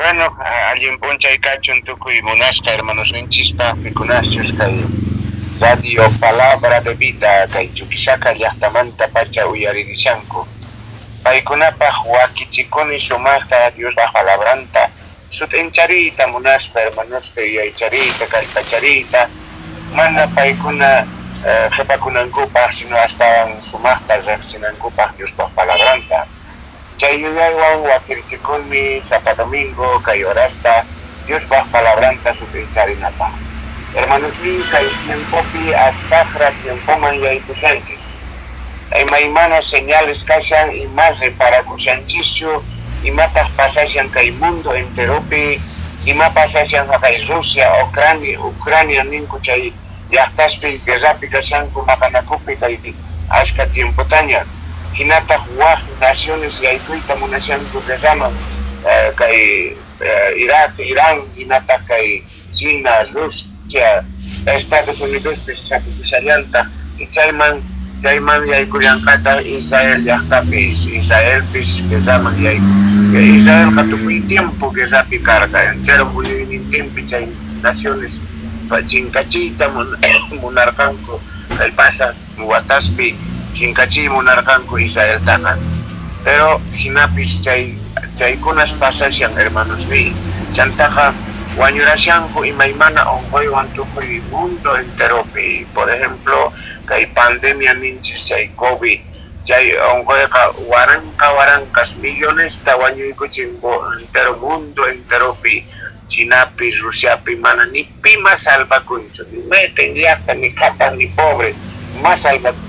Bueno, allin p'unchay kachun tukuy munasqa hermanosninchispaq, pikunaschus kay Radio Palabra de Vida kay Chuquisaca llaqtamantapacha uyaririshanku. Paykunapaq wakichikuni sumaqta Diospaq palabranta sut'inchariyta munaspa, hermanospa yuyaychariyta, kallpachariyta, mana paykuna qhipakunankupaq, sino astawan sumaqta riqsinankupaq Diospaq palabranta. Chay yuyaywan wakirichikuni sapa domingo kay horasta Diospaq palabranta sut'incharinapaq. Hermanosniy, kay tiempopi saqra tiempoman yaykushanchis. Imaymana señales kashan ima reparakushanchischu imataq pasashan kay mundo enteropi, ima pasashan haqay Rusia, Ucrania ninku chay llaqtaspi guerrapi kashanku maqanakupi kay ashka tiempotaña. Hinataq waq naciones yaykuyta munashanku guerraman, kay Irak, Irán, hinataq kay China, Rusia, Estados Unidospis chakikusallantaq, y chayman yaykullanqataq Israel llaqtapis, Israelpis guerraman yaykun. Israelqa tukuy tiempo guerrapi karqa, entero muyuynintinpi chay naciones chinkachiyta munarqanku, kay pasaq wataspi chinkachiy munarqanku Israeltaqa. Pero hinapis chaykunas pasashan, hermanosniy. Chantaqa wañurashanku imaymana unquywan tukuy mundo enteropi. Por ejemplo, kay pandemia ninchis chay COVID, chay unquyqa waranqa waranqas millonesta wañuykuchin entero mundo enteropi. Chinapi, Rusiapi, mana ni pima salvakunchu, ni mayqin llaqta, ni qhapaq, ni pobre, ma salvakunchu.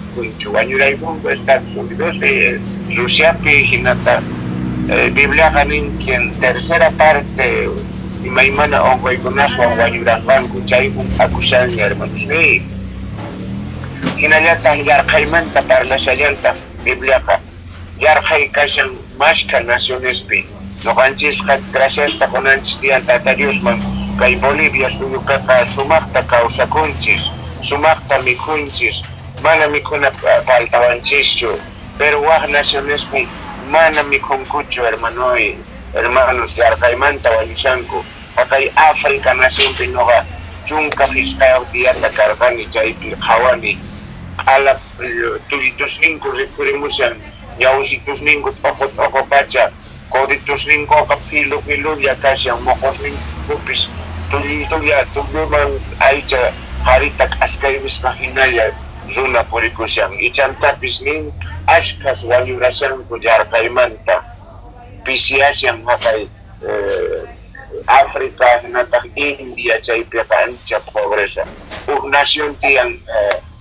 Wañuraykunku Estados Unidos, Rusiapi, hinata Bibliaqa nin quien tercera parte imaymana unquykunaswan wañuranqanku, chay hunt'akushanña, hermanos. Hinallataq yarqhaymanta parlashallantaq Bibliaqa. Yarqhay kashan mashkha nacionespi. Ñuqanchisqa graciasta qunanchis tiyan Tata Diosman, kay Bolivia suyupiqa sumaqta kawsakunchis, sumaqta mikhunchis, mana mikhuna faltawanchischu, pero waq nacionespi mana mikhunkuchu, hermanoy, hermanos, yarqhaymanta wañushanku. Haqay África nacionpi ñuqa 15 diyata karqani, chaypi qhawani q'ala tullitusninku rikhurimushan, ñawsitusninku t'uqu t'uqu pacha, coditusninkuqa filu filulla kashan, moqosninkupis tullitulla tulluman aycha qharita k'askaywisqa hinalla runa purikushan. Ichantapis nin ashkhas wañurashanku yarqhaymanta, pisiyashan haqay África hinataq India, chaypiqa ancha pobreza. Huk nación tiyan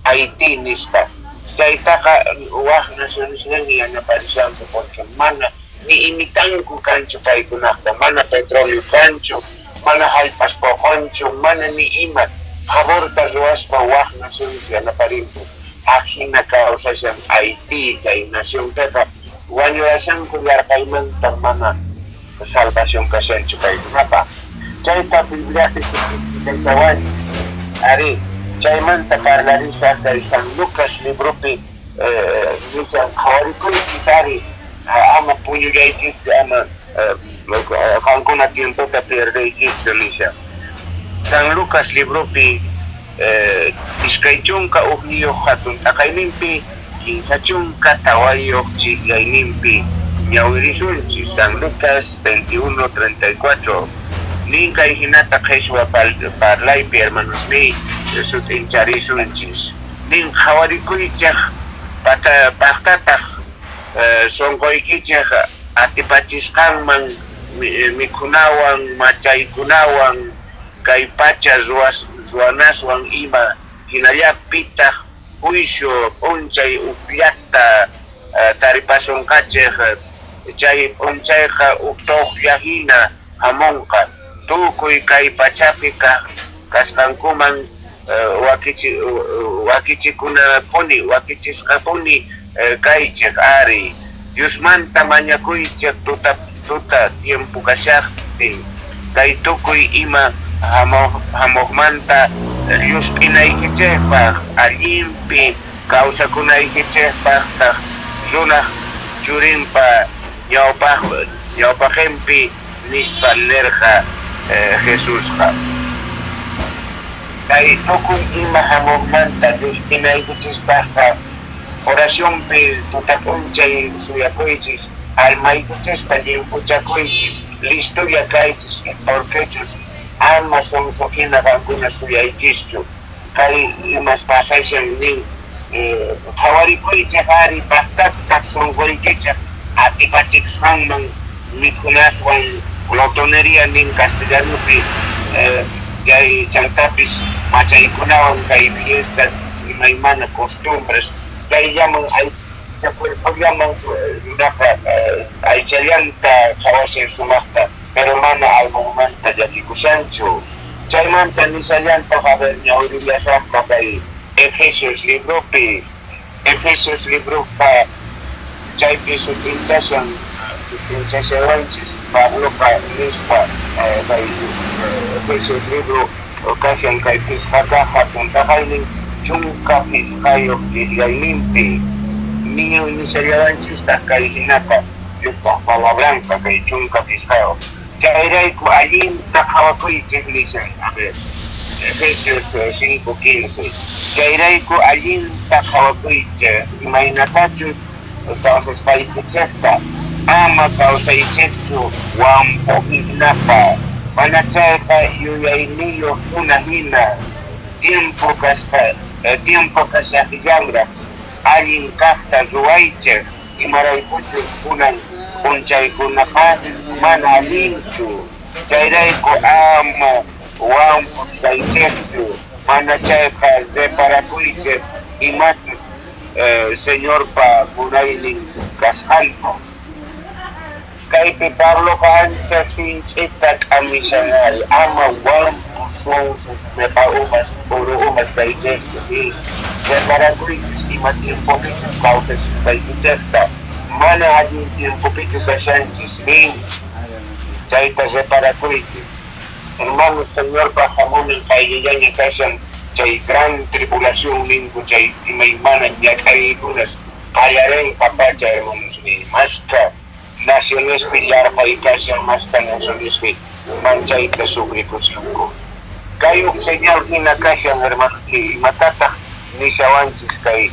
Haití nisqa, chaytaqa waq nacionesnin yanaparishanku porque mana ni imitanku kanchu paykunaqta, mana petróleo kanchu, mana hallp'as poqonchu, mana ni ima favorta ruwaspa waq naciones yanaparinku. Ajina kawsashan Haití chay nacionpiqa, wañurashanku yarqhaymanta, mana salvación kashanchu paykunapaq. Chayta Bibliapi sut'inchashawanchis. Ari, chaymanta parlarisaq kay San Lucas libropi nishan qhawarikuychis ari, ama puñullaychischu, ama qankuna tiempota pierdeychischu nishan. San Lucas libropi 21 hatun t'aqayninpi, 34 chiqllayninpi ñawirisunchis. San Lucas 21:34. Nin kay hinata qhichwa parlaypi, hermanosniy, sut'incharisunchis. Nin qhawarikuychej paqtataq sunquykichej atipachisqanman mikhunawan, machaykunawan, kay pacha ruwanaswan ima, hinallapitaq juicio p'unchay ujllata taripasunqachej, chay p'unchayqa uj tuqlla hina hamunqa, tukuy kay pachapi kasqankuman wakichikunapuni, wakichisqapuni kaychej ari. Diosmanta mañakuychej tuta tuta tiempo kashaqtin, kay tukuy ima hamuqmanta llusp'inaykichejpaq, allinpi kawsakunaykichejpaqtaq runaq churinpa ñawpaqinpi Nispa nerqa Jesusqa. Kay tukuy ima jamojmanta llusp'inaykichispajqa oracionpi tuta p'unchay suyakuychis, almaykichista llimphuchakuychis, listolla kaychis, porquechus ama sonso jina qankuna suyaychischu. Kay imas pasashan nin, qhawarikuychej ari, pajtataj sonqoykichej atipachisqanman mikhunaswan, glotonería nin castellanopi, chay chantapis machaykunawan kay fiestas imaymana costumbres, chayllaman aycha cuerpollaman runaqa aychallanta qhawashan sumajta, pero mana almanmanta llakikushanchu. Chaymanta nishallantaj, a ver, ñawirillasajqa kay Efesios libropi, Efesios libropa chaypi sut'inchashan, sut'inchashawanchis Pabloqa nispa, kay Efesios libro kashan kay phisqa kaq hatun taqaynin 15 ch'ijllayninpi. Niño nishallawanchistaq kay hinata Diospaq palabranqa kay 15. Chayrayku allinta qhawakuychis nishan. A ver, Efesios 5:15. Chayrayku allinta qhawakuychis imaynatachus kawsasqaykichejta, ama kawsaychejchu wampu jinaqa, manachayqa yuyayniyojkuna jina, tiempo kashajllanraj allin kajta ruwaychej, imaraykuchus kunan p'unchaykunaqa mana allinchu. Chayrayku ama wampus kaychejchu, manachayqa reparakuychej imachus Señorpa munaynin kasqanta. Kaypi Pabloqa ancha sinch'ita k'amishan ari, ama wampus, sonsos, meqa umas, uru umas kaychejchu, reparakuychis ima tiempopichus kawsashasqaykichejta, mana allin tiempopichu kashanchis nin, chayta reparakuychis. Hermanos, Señorpa jamunan qayllallaña kashan, chay gran tribulación ninku, chay imaymana ñak'ariykunas qallarenqa pacha, hermanos nin, mashka nacionespi yarqay kashan, mashka nacionespi manchayta sufrikushanku. Kay uj señal hina kashan, hermanos, imatataq nishawanchis kay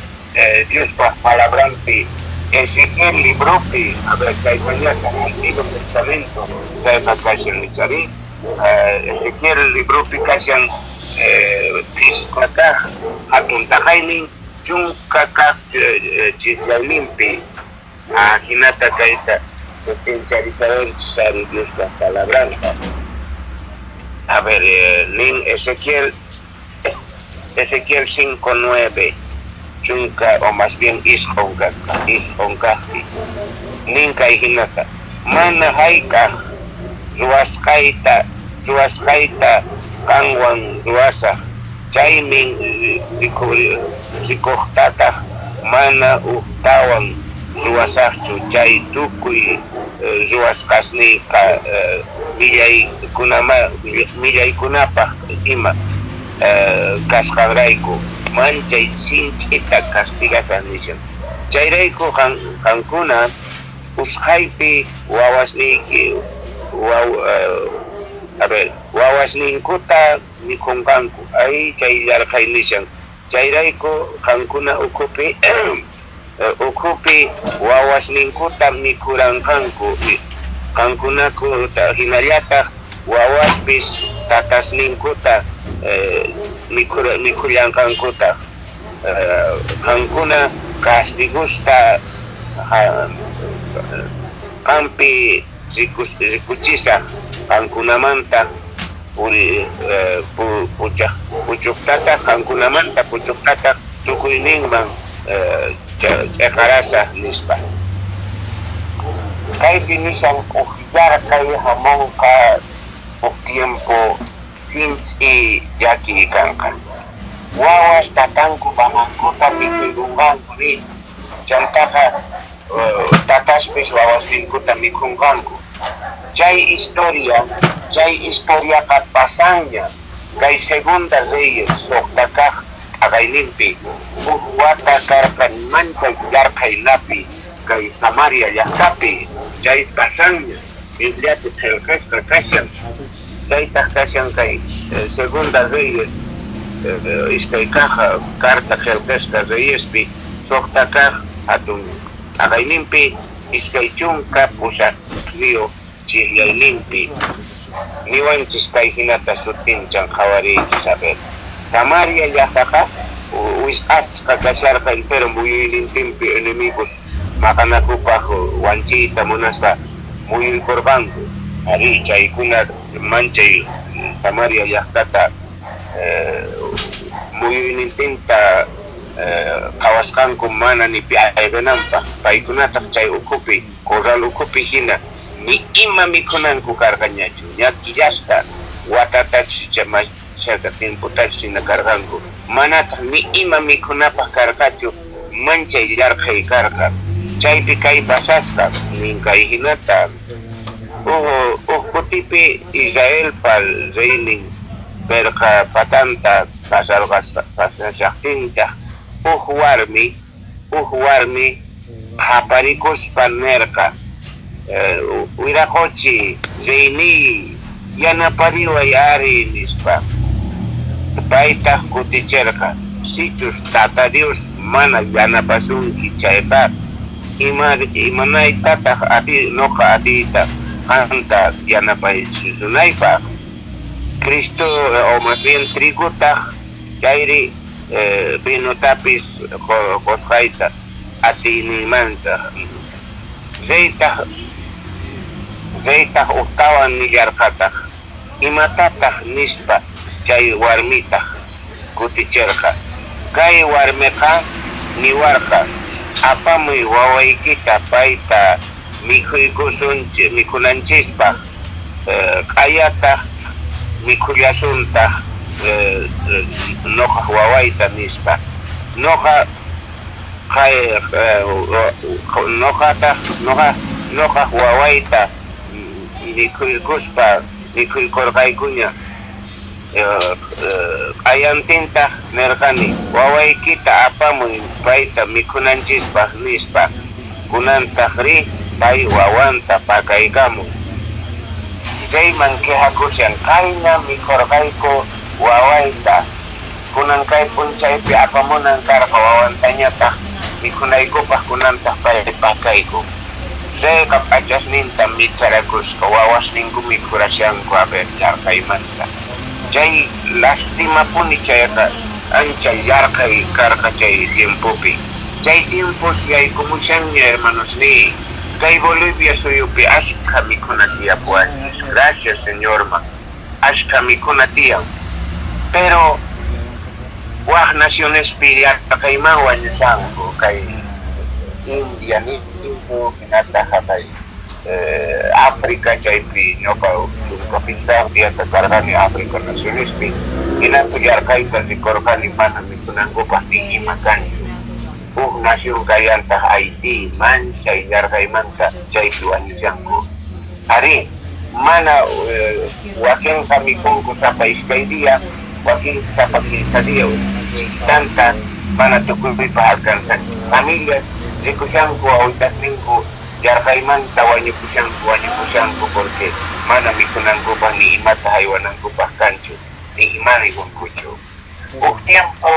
Diospaq palabranpi Ezequiel libropi, a ver, chaypañataq Antiguo Testamento chayqa kashan, ichari Ezequiel libropi kashan phisqa kaq hatun taqaynin 10 kaq ch'ijllayninpi. Hinata kayta sut'incharishawanchis ari Diospaq palabranqa. A ver, nin Ezequiel 5:9, chunka o más bien isq'on kasqa, isq'on kaqpi nin kay hinata: mana hayk'aq ruwasqayta qanwan ruwasaq, chaymin rikuqtataq mana ujtawan ruwasaqchu, chay tukuy ruwasqasniyqa millaykunapaq ima kasqanrayku manchay sinch'ita castigasaq nishan. Chayrayku qankuna usqhaypi wawasniyki a ver, wawasninkuta mikhunqanku, ay chay yarqhay nishan. Chayrayku qankuna ukhupi wawasninkuta mikhuranqanku, qankunakuta hinallataq wawaspis tatasninkuta mikhullanqankutaq. Qankuna castigusta qampi rikuchisaq, qankunamanta puchuqtataq, qankunamanta puchuqtataq tukuyninman ch'eqarasaq nispa. Kaypi nishan uj yarqhay hamunqa, uj tiempo sinch'i llakiy kanqa. Wawas tatanku mamankuta mikhuykunqanku nin, chantaqa tataspis wawasninkuta mikhunqanku. Chay historiaqa pasanña kay Segunda Reyes 6 kaq t'aqayninpi, uj wata karqa manchay yarqhay napi kay Samaria llaqtapi, chay pasanña. Bibliapi qhelqasqa kashan. Chaytaq kashan kay Segunda Reyes, iskay kaq carta qhelqasqa Reyespi, soqta kaq hatun t'aqayninpi, 28 chijllayninpi. Niwanchis kay hinata sutinchan, qhawariychis, a ver. Samaria llaqtaqa wisq'asqa kasharqa entero muyuynintinpi enemigos maqanakupaq wanchiyta munaspa muyuykurqanku. Arí, chaykuna manchay Samaria llaqtata muyuynintinta qhawasqanku mana ni pi ayqinanpaq. Paykunataq chay ukhupi, corral ukhupi hina, ni ima mikhunanku karqañachu. Ña killasta, watatachus mashaka tiempotachus hina karqanku. Manataq ni ima mikhunapaq karqachu, manchay yarqhay karqa. Chaypi kay pasasqa, nin kay hinata. Uj kutipi Israelpa reynin perqa patanta pasashajtintaj, uj warmi qhaparikuspa nerqa: "Wiraqochi reyníy, yanapariway ari", nispa. Paytaj kuticherqa: "Sichus Tata Dios mana yanapasunki chayqa, imanaytataj noqa atiyta qanta yanapaysusunaypaj? Cristo, o más bien trigotaq chayri vinotapis qosqayta atiynimanta". Reytaj ujtawan nillarqataj: "Imatataj?", nispa. Chay warmitaj kuticherqa: "Kay warmeqa niwarqa: 'Apamuy wawaykita, payta mikhunanchispaj, q'ayataj mikhullasuntaj noqaj wawayta', nispa. Noqataj noqaj wawayta mikhuykuspa mikhuykorqaykuña. Q'ayantintaj nerqani: 'Wawaykita apamuy payta mikhunanchispaj', nispa. Kunantajrí pay wawanta pakaykamun". Reyman quejakushan: "Qayna mikhorqayku wawayta, kunan kay p'unchaypi apamunan karqa wawantañataj mikhunaykupaj, kunantaj pay pakaykun". Reyqa p'achasninta mitharakusqa, wawasninku mikhurashanku, a ver, yarqhaymanta. Chay lastimapuni chayqa, ancha yarqhay karqa chay tiempopi. Chay tiempos yaykumushanña, hermanosniy. Kay Bolivia suyupi ashkha mikhuna tiyapuwanchis, gracias Señorman, ashkha mikhuna tiyan. Pero waj nacionespi yarqhayman wañushanku, kay India ninku, hinataq kay África. Chaypi ñuqa 15 diata karqani África nacionespi, hinapi yarqhayta rikurqani, mana mikhunankupaq ni ima kanchu. Huk nación kallantaq Haití, manchay yarqhaymanta chaypi wañushanku. Arí, mana wakinqa mikhunku sapa 2 día, wakin sapa 15 día chiquitanta, mana tukuypaq alcanzanchu. Familias rikushanku wawitasninku yarqhaymanta wañupushanku, wañupushanku, porque mana mikhunankupaq ni imata haywanankupaq kanchu, ni ima rikunkuchu. Huk tiempo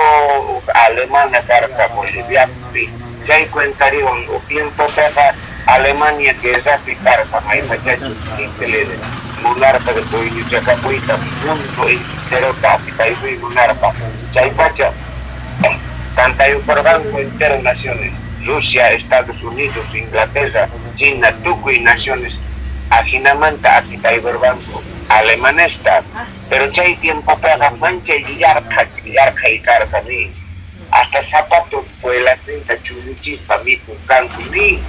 alemana karqa Boliviapi, chay cuentariwan. Huk tiempopiqa Alemania guerrapi karqa, maypachachus Hitler munarqa dueñochakapuyta, mundo enterota atipaykuy munarqa. Chaypacha tantayukurqanku entero naciones: Rusia, Estados Unidos, Inglaterra, China, tukuy naciones. Ajinamanta atipaykurqanku alemanesta. Pero chay tiempopiqa manchay yarqhay karqa, ni hasta zapato espuelasninta chulluchispa mikhuq kanku, ni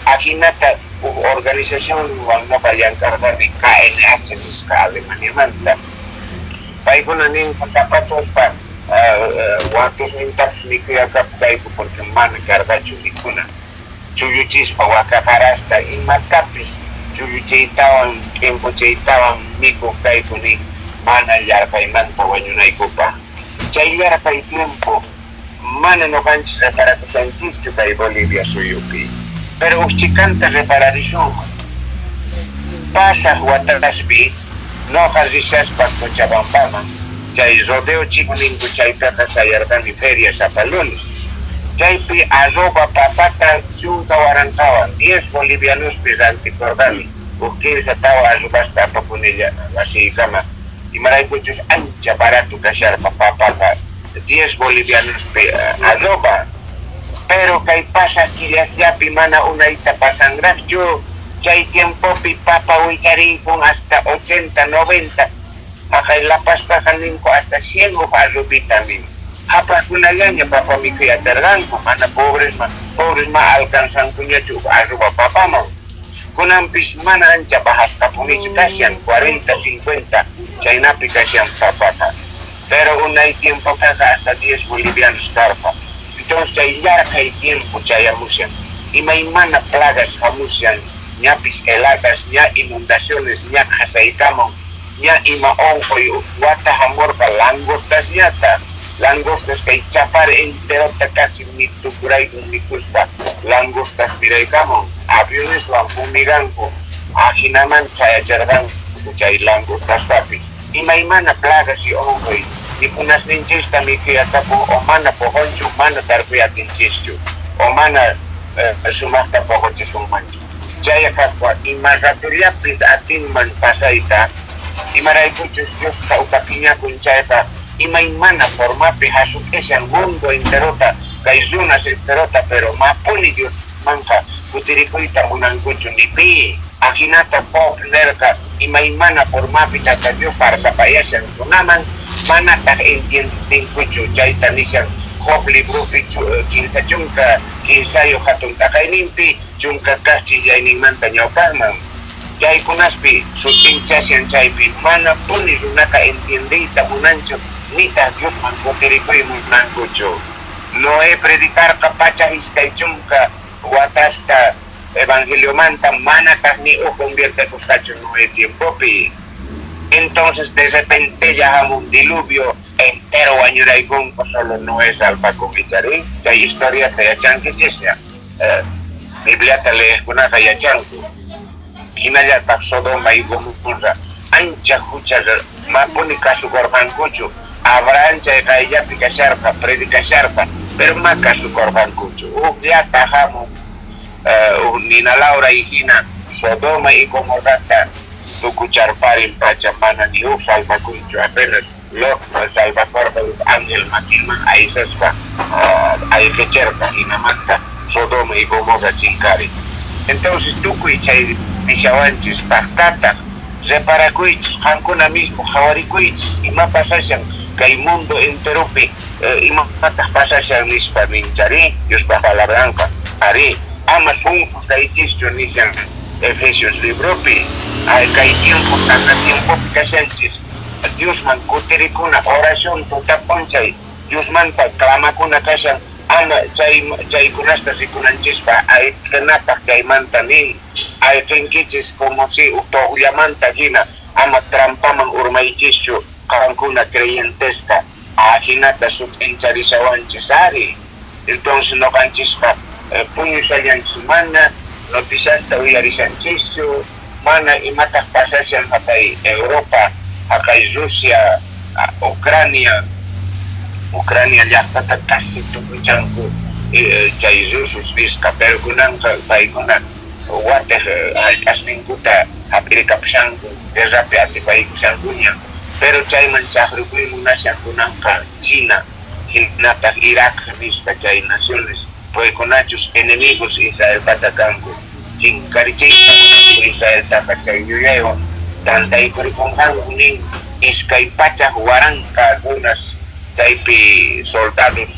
ajinata. Huk organización noqa llank'arqani, KNH nisqa, Alemaniamanta. Paykuna ninku: "Zapatospa watusnintapis mikhuyakapukayku, porque mana karqachu mikhuna. Chulluchispa waka qarasta, imatapis chulluchiytawan k'impuchiytawan mikhuq kayku", ni, "mana yarqhaymanta wañunaykupaq". Chay yarqhay tiempo mana noqanchis reparakushanchischu kay Bolivia suyupi, pero uj chikanta repararisunman. Pasaq wataspi noqa rishaspa Cochabambaman, chay Rodeo Chico ninku chaypiqa sayarqani feria sapa lunes. Chaypi arroba papata 10,000wan, 10 bolivianospi rantikurqani. Huk kinsa tawa arrobasta apakunilla wasiykama. Imaraykuchus ancha barato kasharqa papaqa 10 bolivianospi arroba. Pero kay pasaq killasllapi mana unayta pasanraqchu, chay tiempopi papa wicharikun hasta 80, 90, haqay La Pazpaqa ninku hasta 100 huk arrobita nin. Qhapaqkunallaña papa mikhuy atarqanku, mana pobresman, pobres ma alcanzankuñachu huk arroba papaman. Kunanpis mana ancha bajasqapunichu kashan, 40, 50, chaynapi kashan papaqa. Pero unay tiempopiqa hasta 10 bolivianos karqa. Entonces chay yarqhay tiempo chayamushan, imaymana plagas hamushan, ñapis heladas, ña inundaciones, ña qhasaykamun, ña ima unquy. Wata hamurqa langostasñata, langostas kay Chapare enterota casi tukuraykun mikuspa, langostas miraykamun, avioneswan fumiganku, ajinaman chayacharqanku chay langostastapis. Imaymana plagas y unquy, mikhunasninchista mikhuyakapun o mana poqonchu, mana tarpuy atinchischu, o mana sumaqta poqochisunmanchu. Chayqa ima ratullapis atinman pasayta, imaraykuchus Diosqa uka phiñakun chayqa imaymana formapi hasuk'ishan mundo enterota, kay runas enterota, pero mapuni Diosmanqa kutirikuyta munankuchu ni pi. Ajinata Job nerqa, imaymana formapi Tata Dios parlapayashan runaman, manataq entiendenkuchu. Chayta nishan Job libropi 33 hatun t'aqayninpi 10 kaq chillayninmanta ñawpaqman. Chaykunaspi sut'inchashan chaypi manapuni runaqa entiendeyta munanchu, nitaq Diosman kutirikuy munankuchu. Noé predicarqa 120 watasta evangeliomanta, manataq ni uj conviertekusqachu Noé tiempopi. Entonces de repente ya hamun diluvio entero, wañuraykunku, solo Noé salvakun, ichari? Chay historiata yachankichisña. Bibliata leejkunaqa yachanku. Hinallataq Sodoma y Gomorra ancha hucha mapuni kasukurqankuchu. Abraham chay qayllapi kasharqa, predicasharqa, pero ma kasukurqankuchu. Hukllata hamun nina lawray hina Sodoma y Gomorrata tukucharparin pacha, mana ni huk salvakunchu, apenas Lot salvakurqa, ángel makinman aysaspa ayqichirqa, hinamanta Sodoma y Gomorra chinkarin. Entonces tukuy chay nishawanchis paqtataq reparakuychis, qankuna mismo qhawarikuychis ima pasashan kay mundo enteropi, imataq pasashan nispa ninchari Diospa palabranqa. Ari, ama sonsos kaychischu nishan Efesios libropi. Ay, kay tiempo tanta tiempopi kashanchis, Diosman kutirikuna, oración tuta p'unchay Diosmanta clamakuna kashan, ama chay chaykunasta rikunanchispa ayqinapaq. Chaymanta nin, ayqinkichis como si toqllamanta hina, ama trampaman urmaychischu qankuna creyentesqa. Ajinata sut'incharishawanchis ari. Entonces noqanchisqa puñushallanchis, mana noticiasta uyarishanchischu, mana imataq pasashan haqay Europa, haqay Rusia, Ucrania. Ucrania llaqtata casi tukuchanku chay rusos nisqa, pero kunanqa paykuna wateq hallp'asninkuta hap'irikapushanku, guerrapi atipaykushankuña, pero chayman chaqrukuy munashan kunanqa China hinataq Irak nisqa chay naciones, paykunachus enemigos Israelpata kanku, chinkarichiyta munanku Israeltaqa. Chay yuyaywan tantaykurikunqanku nin 200,000 runas chaypi soldados,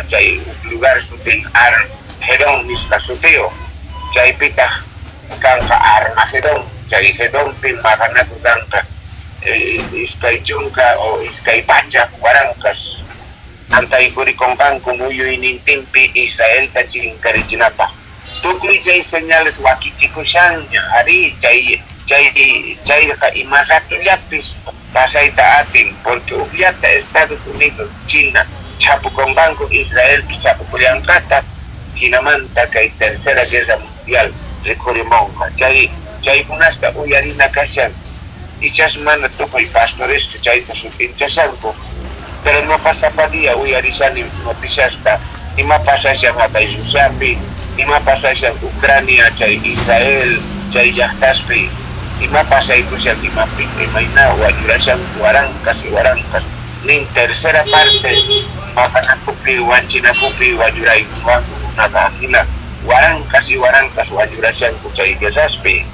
chay lugar sutin Armagedón nisqa sutiyuq. Chaypitaq kanqa Armagedón, chay Gedonpi maqanaku kanqa, 20 o 200,000s tantaykurikunqanku muyuynintinpi Israelta chinkarichinapaq. Tukuy chay señales wakichikushanña ari. Chayqa ima ratullapis pasayta atin, porque ukllata Estados Unidos, China chhapukunqanku, Israelpis chhapukullanqataq, hinamanta kay Tercera Guerra Mundial rikhurimunqa. Chay Chaykunasta uyarina kashan. Ichas mana tukuy pastoreschu chayta sut'inchashanku, pero noqa sapa día uyarishani noticiasta, ima pasashan haqay Rusiapi, ima pasashan Ucrania, chay Israel, chay llaqtaspi, ima pasaykushan, imapi, imayna wañurashanku waranqas y waranqas. Nin tercera parte maqanakupi, wanchinakupi wañuraykunqanku runaqa, hina waranqas y waranqas wañurashanku chay guerraspi.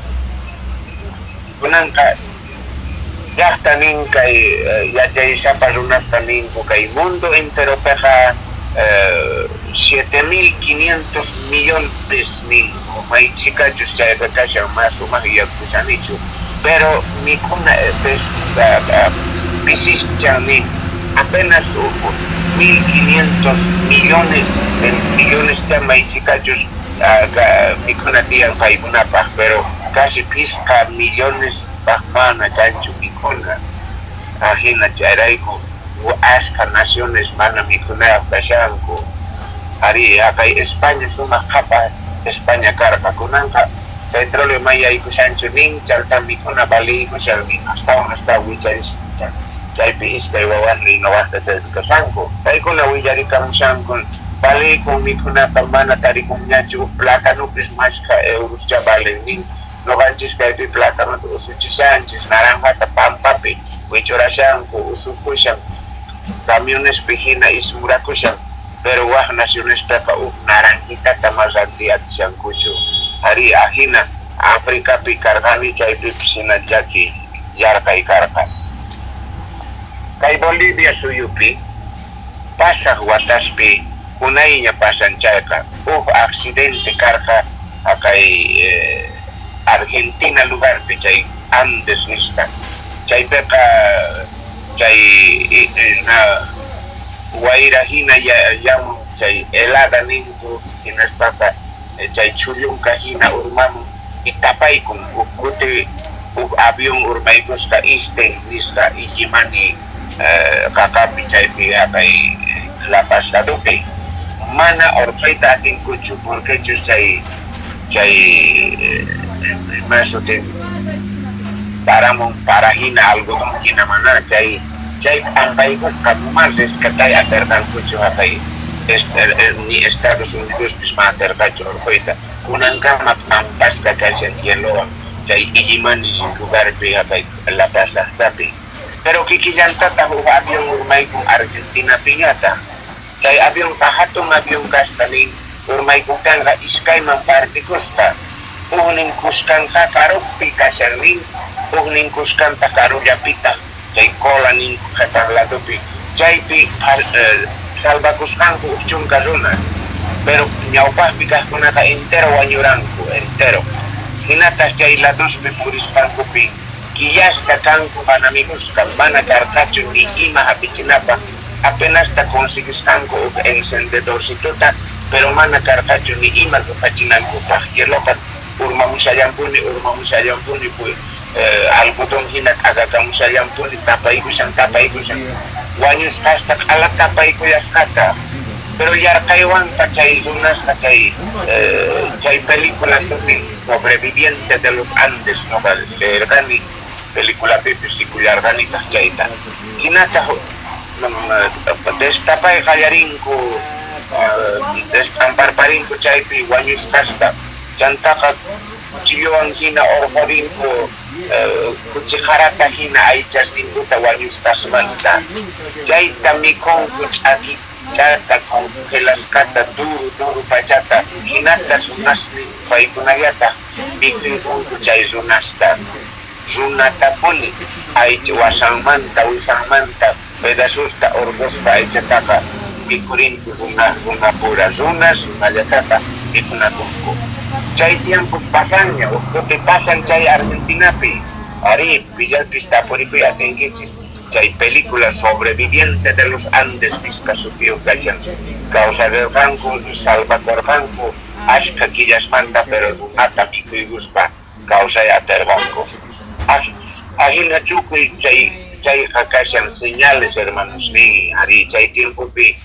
Kunanqa llaqta nin kay yachaysapa runasqa ninku kay mundo enteropiqa 7500 millones ninku, may chhikachus chayqa kashan, ma sumaq yuyakushanichu, pero mikhuna pisishan nin, apenas 1500 millones millones may chhikachus mikhuna tiyan paykunapaq, pero casi pisqa millones paq mana kanchu mikhuna. Ajina chayrayku ashka naciones mana mikhunayuq kashanku. Ari, haqay España sumaq qhapaq España karqa, kunanqa petróleo may yaykushanchu nin, chanta mikhuna valiykushan nin, astawan astawan wicharishan. Chaypi iskay wawasniy noqaqta chaypi kashanku, paykuna willarikamushanku valeykun mikhunaqa, mana tarikunñachu, platanupis mashkha euroscha valen nin. Noqanchis kaypi platanota usuchishanchis, naranjata pampapi wichurashanku, usukushan, camionespi hina ismurakushan, pero wak nacionespeqa huk naranjitata ma rantiy atishankuchu. Ari, ajina Africapi karqani, chaypipis hina llaki yarqay karqa. Kay Bolivia suyupi pasaq wataspi, unayña pasan chayqa, huk accidente karqa haqay Argentina lugarpi, chay Andes nisqa, chaypiqa chay wayra hina yamun, chay helada ninku, hinaspaqa chay chhullunka hina urmamun y tapaykun. Huk kuti huk avión urmaykusqa Isten nisqa Illimani qaqapi, chaypi haqay La Paz ladopi, mana urqayta atinkuchu, porquechus chay ima sutin, paramun para hina, algodón hina, mana chay p'ampaykusqa, mana rescatay atirqankuchu haqay ni Estados Unidospis mana atirqachu urquyta. Kunankama p'ampasqa kashan hielowan chay Illimani lugarpi, haqay La Paz llaqtapi. Pero kikillantataq huk avión urmaykun Argentinapiñataq. Chay avionqa hatun avión kasqa nin, urmaykuqtinqa iskayman partikusqa, huknin kuskanqa karupi kashan nin, huknin kuskantaq karullapitaq, chay cola ninku qhipan ladopi. Chaypi salvakusqanku huk 10 runa, pero ñawpaqpi kaqkunaqa entero wañuranku, entero. Hinataq chay ladospi purisqankupi killasta kanku mana mikhusqa, mana karqachu ni ima hap'ichinapaq, apenasta conseguisqanku huk encendedorcitota, pero mana karqachu ni ima ruphachinankupaq. Hieloqa urmamushallanpuni, urmamushallanpuni, algodón hina t'akakamushallanpuni, tapaykushan, tapaykushan, wañusqasta q'ala tapaykullasqata. Pero yarqaywanqa chay runasqa chay película sutin Sobreviviente de los Andes, noqa leerqani, peliculapipis rikullarqanitaq chayta. Hinataq destapay qallarinku, desp'amparparinku chaypi wañusqasta, chantaqa cuchillowan hina urqurinku, kuchiqarata hina aychasninkuta wañusqasmanta, chayta mikhunku ch'akichata, congelasqata, duro duro pachata. Hinata runasnin paykunallataq mikhuykunku chay runasta, runatapuni aycha wasanmanta, wisanmanta pedazosta urquspa aychataqa mikhurinku runa, runapura, runas runallatata mikhunakunku. Chay tiempo pasanña, huk kuti pasan chay Argentinapi. Ari, pillapis tapurikuy atinkichis, chay película Sobreviviente de los Andes nisqa sutiyuq kashan. Kawsarirqanku, salvakurqanku ashkha killasmanta, pero runata mikhuykuspa kawsay atirqanku. Ajina tukuy chay chayqa kashan señales, hermanos nin. Ari, chay tiempopi,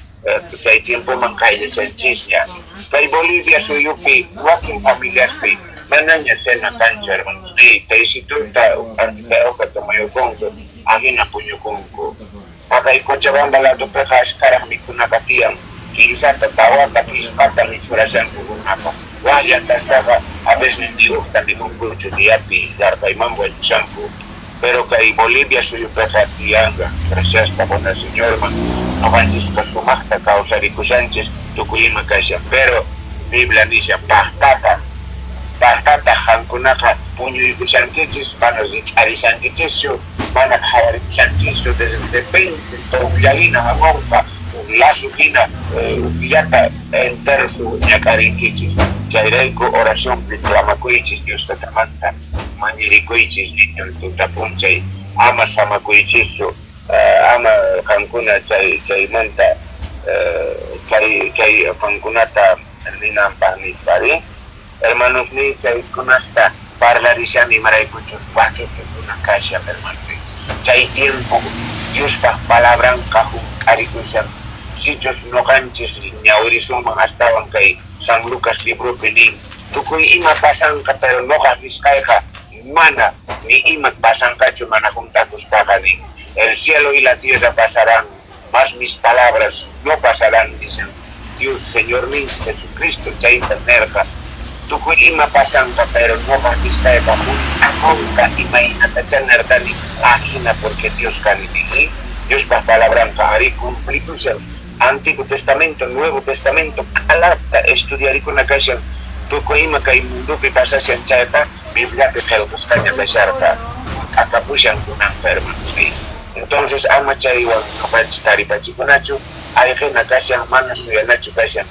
chay tiempoman qayllashanchisña. Kay Bolivia suyupi wakin familiaspi Manaña cena kanchu, hermanos. Taycituta uq'antita uqa tomayukunku, ajina puñukunku. Haqay Cochabamba ladopiqa ashkaraq mikhunaqa tiyan. Kinsata, tawata, phisqata mikhurashanku runaqa. Wak llaqtastaqa a veces ni ujta mikhunkuchu diapi, yarqayman wañushanku. Pero kay Bolivia suyupiqa tiyanraq, graciasta quna Señorman, noqanchisqa sumaqta kawsarikushanchis, tukuy ima kashan. Pero Biblia nishan paqtataq, paqtataq qankunaqa puñuykushankichis, mana rich'arishankichischu, mana qhawarikushanchischu, de repente toqlla hina hamunqa, uj lazo hina ujllata entero ñak'arinkichis. Chayrayku oracionpi clamakuychis Dios tatamanta, mañarikuychis tuta p'unchay, ama samakuychischu, ama qankuna chay chaymanta chay chay qankunata ninanpaq nispa ari. Hermanos ni chaykunasta parlarishani imaraykuchus wakichikuna kashan, hermanos. Chay tiempo Diospaq palabranqa hunt'arikushan. Sichus noqanchis ñawirisunman astawan kay San Lucas libropi nin, tukuy ima pasanqa, pero noqa nisqayqa mana ni ima pasanqachu mana hunt'akuspaqa nin. El cielo y la tierra pasarán, mas mis palabras no pasarán, dicen Dios Señorninchis Jesucristo chayta nerqa. Tukuy ima pasanqa, pero noqa nisqayqa hunt'akunqa imaynatachá nerqani ajina, porque Dios kani nin. Diospaq palabranqa ari cumplikushan. Antiguo Testamento, Nuevo Testamento q'alata estudiarikuna kashan. Tukuy ima kay mundopi pasashan chayqa Bibliapi qillqasqaña kasharqa, hunt'akapushan kunanqa, hermanos. Entonces ama chaywan noqanchis taripachikunachu, ayqina kashan, mana suyanachu kashan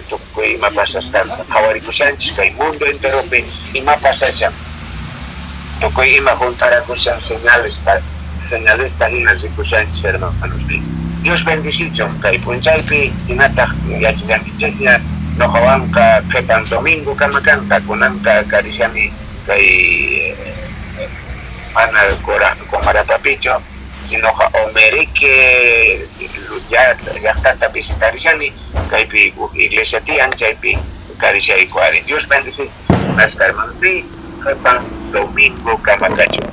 tukuy ima pasasqanta. Qhawarikushanchis kay mundo enteropi ima pasashan, tukuy ima hunt'arakushan, señalesta señalesta hina rikushanchis, hermanos. Dios bendicichun kay p'unchaypi, hinataq yachallankichikña noqawanqa qhipan domingo kama kanqa. Kunanqa karishani kay mana Comarapapichu, sinoqa Omereque llaqtata visitarishani, kaypi iglesia tiyan, chaypi karishayku ari. Dios bendicichun, hermanos, qhipan domingo kama kachun.